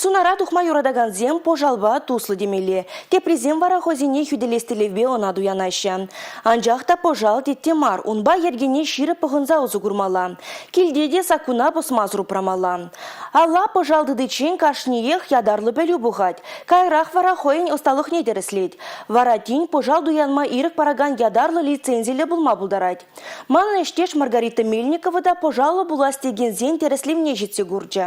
Сунара тухма юратакансем пӑшалпа туслӑ темелле. Теприсем вара хӑйсене хӳтӗлес тӗллевпе ӑна туянаҫҫӗ. Анчах та пӑшал тетте мар, унпа йӗркене ҫирӗп пӑхӑнса усӑ курмалла. Килте те саккуна пӑсмасӑр упрамалла. Алла пӑшал тытиччен кашниех ятарлӑ пӗлӳ пухать. Каярах вара хӑйӗн ӑсталӑхне тӗрӗслет. Вара тин пӑшал туянма ирӗк паракан ятарлӑ лицензиллӗ пулма пултарать. Манӑн ӗҫтеш Маргарита Мельникова та пӑшаллӑ пулас текенсен тӗрӗслевне ҫитсе курчӗ.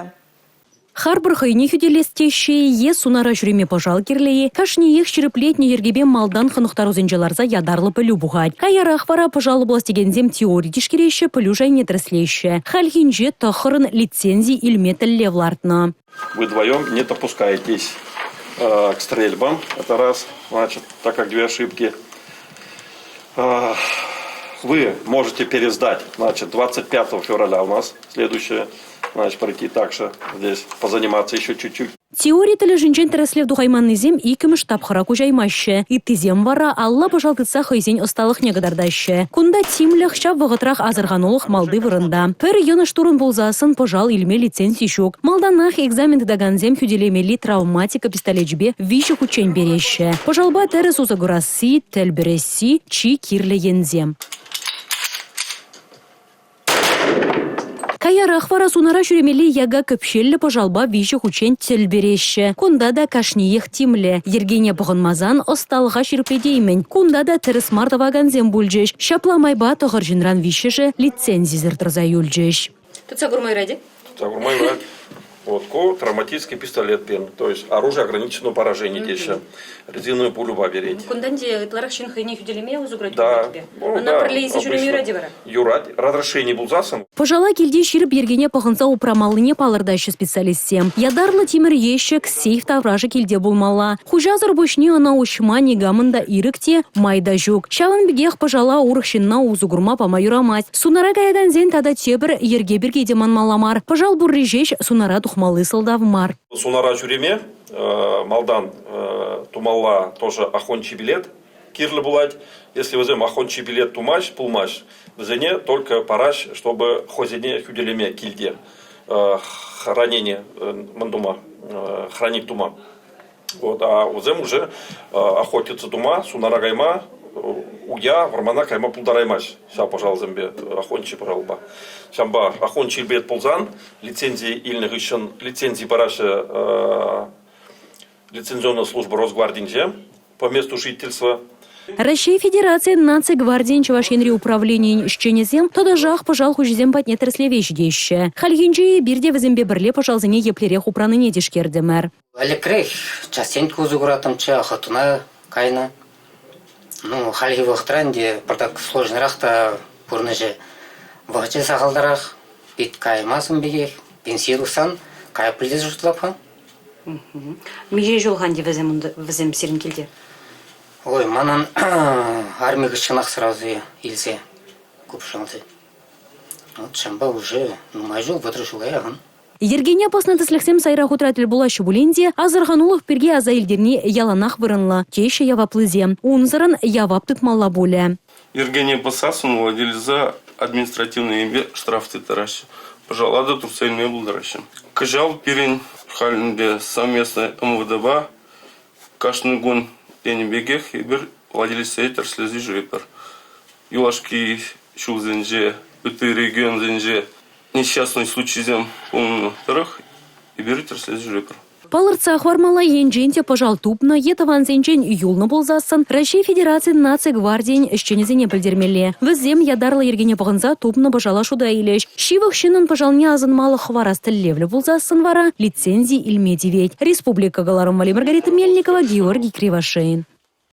Харпӑр хӑйне хӳтӗлес теҫҫӗ-и е сунара ҫӳреме пӑшал кирлӗ-и, кашниех ҫирӗплетнӗ йӗркепе малтан хӑнӑхтарусенче ларса ятарлӑ пӗлӳ пухать. Каярах вара пӑшаллӑ пулас текенсем теори тишкереҫҫӗ, пӗлӳ шайне тӗрӗслеҫҫӗ. Хальхинче тӑххӑрӑн лицензи илме тӗллев лартнӑ. Вы вдвоем не допускаетесь к стрельбам, это раз, значит, так как две ошибки. Вы можете пересдать, значит, 25 февраля у нас следующее Значит, пройти также здесь, позаниматься еще чуть-чуть. Теори тӗлӗшӗнчен тӗрӗслев тухайманнисем иккӗмӗш тапхӑра куҫаймаҫҫӗ. Ыттисем вара алла пӑшал тытса хӑйсен ӑсталӑхне кӑтартаҫҫӗ. Кунта тимлӗх, ҫав вӑхӑтрах асӑрханулӑх малти вырӑнта. Пӗр йӑнӑш турӑн пулсассӑн пӑшал илме лицензи ҫук. Малтанах экзамен тытакансем хӳтӗлемелли травматика пистолечӗпе виҫӗ хутчен переҫҫӗ. Пӑшалпа тӗрӗс усӑ курасси, тӗл пересси – чи кирлӗ енсем. Каярах вара сунара ҫӳремелли яка кӗпҫеллӗ пӑшалпа виҫӗ хутчен тӗл переҫҫӗ. Кунта та кашниех тимлӗ. Йӗркене пӑхӑнмасан ӑсталӑха ҫирӗплетеймӗн. Кунта та тӗрӗс мар тӑвакансем пулчӗҫ. Ҫапла майпа тӑхӑр ҫынран виҫҫӗшӗ лицензисӗр тӑрса юлчӗҫ. Тытса курма юрать-и? Тытса курма юрать. Вот ку травматический пистолет пен, то есть оружие ограниченного поражения теҫҫӗ. Резиновую пулюпа перет. Кунтан те ытларах ҫын хӑйне хӳтӗлеме усӑ курать Да. Ну, Ӑна пӗрле илсе ҫӳреме юрать-и вара? Юрать. Разрешение пулсассӑн. Пӑшала килте ҫирӗп йӗркене пӑхӑнса упрамаллине палӑртаҫҫӗ специалистсем. Ятарлӑ тимӗр ещӗк, сейф таврашӗ килте пулмалла. Хуҫасӑр пуҫне ӑна уҫма никамӑн та ирӗк те, май та ҫук. Ҫавӑн пекех пӑшала урӑх ҫынна усӑ курма пама юрамасть. Сунара каякансен тата тепӗр йӗрке пирки те манмалла мар. Пӑшал пурри ҫеҫ сунара тухмалли сӑлтав мар. Сунара ҫӳреме малтан тумалла тоже охотничий билет кирлӗ пулать. Если вӗсем охотничий билет тумаҫ, пулмасть, вӗсене только параҫ, чтобы хӑйсене хӳтӗлеме килте хранение мӗн тума, хранить тума. Вот, а вӗсем уже охотиться тума, сунара кайма, уя, вӑрмана кайма пултараймасть ҫав пӑшалсемпе, охотничий пӑшалпа. Ҫавӑнпа охотничий билет пулсан, лицензи илнӗ хыҫҫӑн лицензи параҫҫӗ лицензионная служба Росгвардинче по месту жительства. Раҫҫей Федерацийӗн Наци гвардийӗн Чӑваш Енри управленийӗн ӗҫченӗсем тӑтӑшах пӑшал хуҫисем патне тӗрӗслеве ҫитеҫҫӗ. Хальхинче эпир те вӗсемпе пӗрле пӑшалсене еплерех упранине тишкертӗмӗр. Ӗлӗкрех частенько усӑ кураттӑмччӗ, охотӑна кайнӑ. Ну, хальхи вӑхӑтра ӗнтӗ пӑртак сложнӑрах та пурнӑҫӗ. Вӑхӑчӗ сахалтарах, пит каймасан пекех. Пенсие тухсан каяп пуль тесе шутлап-ха. Миҫе ҫул-ха ӗнтӗ вӗсем унта, вӗсем сирӗн килте? Ой, манӑн арми хыҫҫӑнах сразу илсе купшӑнчӗ. Вот ҫавӑнпа уже нумай ҫул, 30 ҫула яхӑн. Йӗркене пӑснӑ тӗслӗхсем сайра-хутра тӗл пулаҫҫӗ пулин те асӑрханулӑх пирки аса илтерни яланах вырӑнлӑ, теҫҫӗ яваплисем. Унсӑрӑн явап тытмалла пулӗ. Йӗркене пӑсассӑн владелеца административнӑй енпе штраф тыттараҫҫӗ, пӑшала та туртса илме пултараҫҫӗ. Кӑҫал пирӗн халь ӗнтӗ совместно МВДпа кашни кун тенӗ пекех эпир владелецсене тӗрӗслесе ҫӳретпӗр. Юлашки ҫулсенче ытти регионсенче Несчастный случайсем пулнӑ тӑрӑх эпир тӗрӗслесе ҫӳретпӗр. Палӑртса хӑвармалла, енчен те пӑшал тупнӑ е тӑвансенчен юлнӑ пулсассӑн Раҫҫей Федерацийӗн Наци гвардийӗн ӗҫченӗсене пӗлтермелле. Вӗсем ятарлӑ йӗркене пӑхӑнса тупнӑ пӑшала шута илӗҫ. Ҫывӑх ҫыннӑн пӑшалне асӑнмалӑх хӑварас тӗллевлӗ пулсассӑн вара лицензи илме тивет. Республика кӑларӑм валли Маргарита Мельникова, Георгий Кривошеин.